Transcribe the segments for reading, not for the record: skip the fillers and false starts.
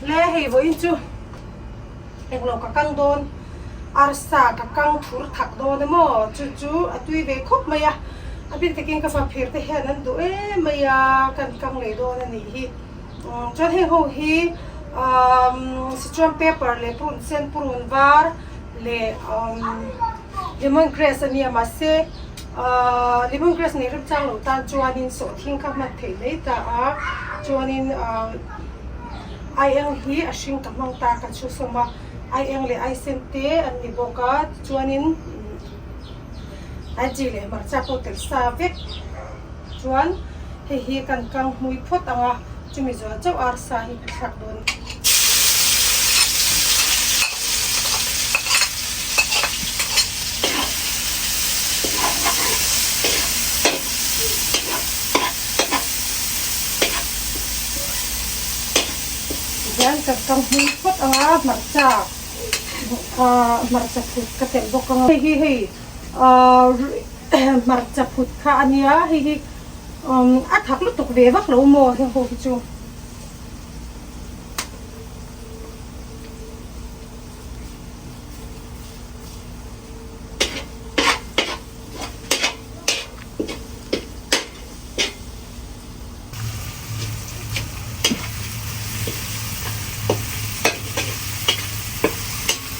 Le hei vawiin chu englo ka kang dawn arsa ka kang thur thak dawn emaw chu chu a tui ve khawp mai a a bik takin ka faphir te hian an duh em mai a kan kang leh dawn a nih hi chuan heng ho hi umm sichuan pepper leh purun sen purun var leh umm lemon grass a nia mahse ahh lemon grass nei rem chang lo tan chuanin sawhthing kha hman theih mai ta a chuanin ahh. Aieng hi a hring ka hmang ta ka chhu sawm a, aieng leh aisen te an ni bawk a, tichuanin ai chi leh hmarcha pawh tel sa vek chuan hei hi kan kang hmui phawt ang a, chumi zual chauh arsa hi ka thlak dawn. Tihian ka kang hmui phawt ang a hmarcha ah hmarcha phut ka telh bawk ang a hei hi hei ah hmarcha phut kha a nia hei hi a thak lutuk ve vak lo maw heng ho hi chu.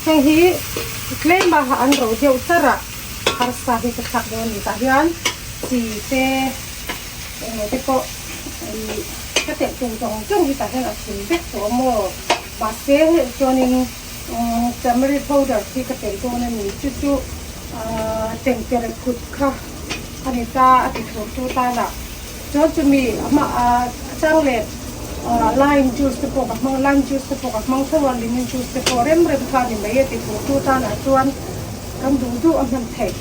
Heng hi tlem a an ro deuh char a harsa hi ka thlak dawn a ni tah hian chi te engemaw te pawh ih ka telh tum zawng zawng hi tah hian a thim vek tawh a maw mahse chuanin umm turmeric powder khi ka telh dawn a ni chu chu ahh tengtere phut kha. A ni ta a ti thur tu tan a chuan chumi a hma a chang leh lime juice te pawh ka hmang lime juice te pawh ka hmang tho a lemon juice te pawh rem rem kha a ni mai a ti thur tu tan ah chuan kan duh duh a hman theih.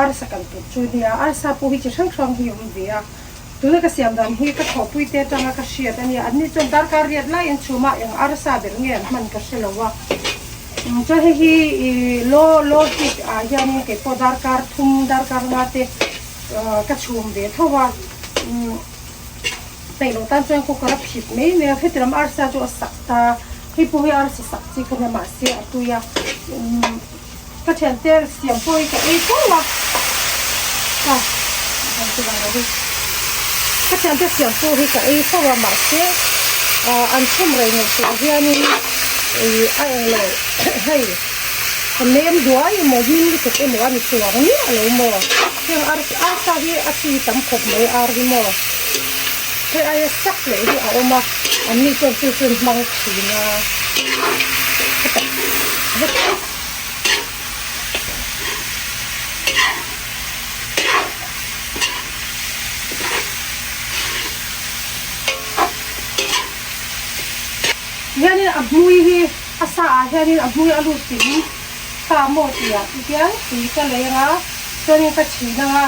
Arsa kan tur chu nia arsa pawh hi chi hrang hrang hi a awm ve a. Tuna ka siam dan hi ka thawhpui te atanga ka hriat a nia, anni chuan darkar riat laiin chhuma eng arsa ber nge an hman ka hre lo a. Chuan hei hi ih low low heat ah hianin kei pawh darkar thum darkar nga te ka chhum ve tho a. Peih loh tan chuan cooker a phit mai mai a, heti lam arsa chu a sak ta, hei pawh hi arsa sak chi kha nia mahse a tui a. Ka thiante siam pawh hi ka ei fo a, ka ka thiante siam pawh hi ka ei fo a mahse ah an chhum rei ngaihtuah hianin ih a englo hei a nem duai emaw hming lutuk emaw a ni chuang miah lo maw heng arsa hi a chi tam khawp mai ar hi maw hei aia sak leh hi a awm a anni chuan chu chu an hmang thin a. Hianin a hmui hi a sa ah hianin a hmui a lut kim ta maw tih ah hian tui ka leng a chuanin ka chhin ang a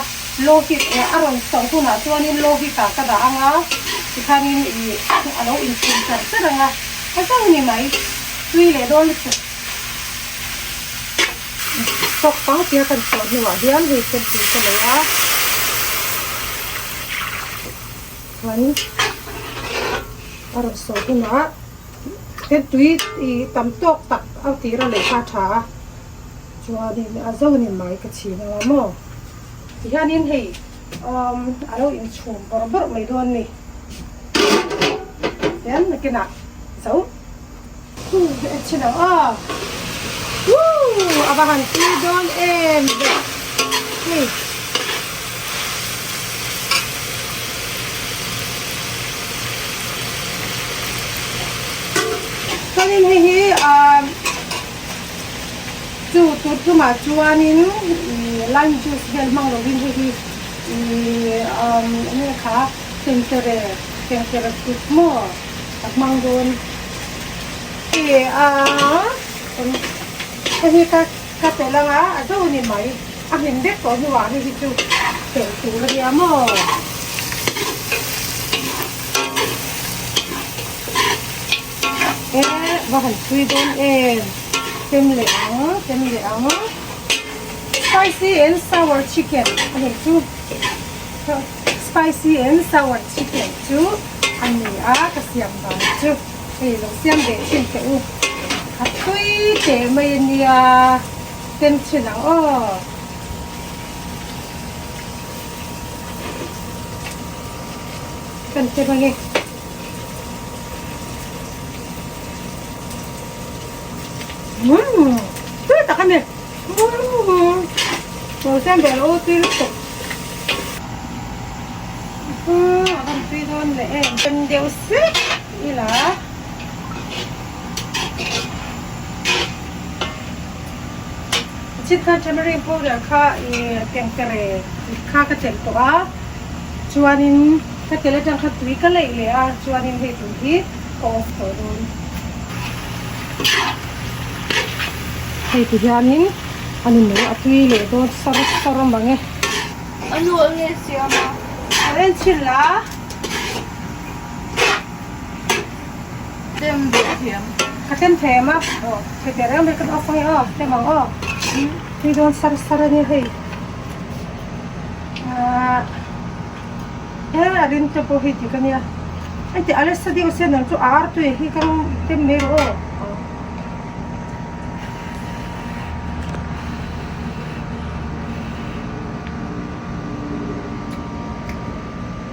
low heat eh a rawn chauh hunah chuanin low heat ah ka dah ang a tikhanin ih a lo inchhun char char ang a a zo ni mai tui leh dawn lutuk. Tawk pang tia kan chhuah hnuah hian hei thil tui ka nei a chuan a rawn sawi hunah thil tui ih tam tawk tak a tir a leh kha a tha a chuanin a zo ni mai ka chhin ang a maw tihianin hei umm a lo inchhum bawrh bawrh mai dawn a ni tihian nakinah zo. A va han tui dawn em ve hei. Chuanin hei hi ah chu tur tumah chuanin lime juice vel hmang lovin hei hi ih enge kha tengtere tengtere tut maw. Ka hmang dawn e a hei hi ka ka telh ang a a zo ni mai a hlim vek tawh hnuah hei hi chu telh tur a nia maw. E va han thui dawn em tem leh ang tem leh ang. Spicy and sour chicken a nih chu. Spicy and sour chicken chu a ni a, ka siam dan chu hei lo siam ve thin teh u. A tui teh mai a nia, tem thin ang aw. Kan tem ange. Umm tui tak a ni. Umm lo siam ve lo tui lutuk. Umm a rawn tui dawn leh em. Tem deuh sek ila. Chit kha tamarind powder kha ih tengtere kha ka telh tawh a chuanin ka tel atang kha tui ka leih leh a chuanin hei tui hi ka off tawh dawn. Hei ti hianin a ni mai a tui leh dawn sar sar mang e. A nu a nge siam a. A en chhin la. Tem duh thiam. Ka tem thiam a, aw thei teh reng mai ka off ange aw, tem ang aw. Tui dawn sar sar a nia hei. Ahh he a rin te pawh hei dik a nia. Heti a nasa deuh sia nang chu a ar tui hi ka tem mai rawh aw.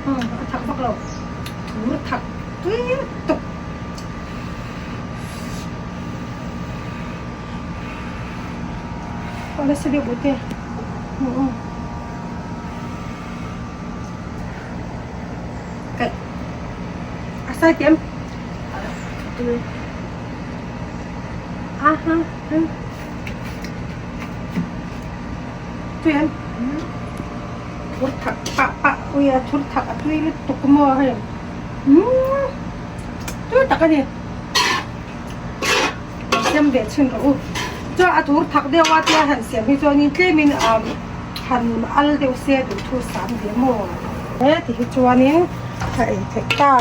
A thak vak lo. Thur thak tui tuk. A nasa deuh bawk te. Kaih. A sai tiam. Aha. Tui em? Thur thak pah pah ui a thur thak a tui lutuk maw hei. Umm tui tak a ni. Siam ve chhin rawh u. Chuan a thur thak deuh a tia han siam hi chuanin tlemin ah han al deuh se duhthu sam ve maw. He ti hi chuanin a ei theih ta.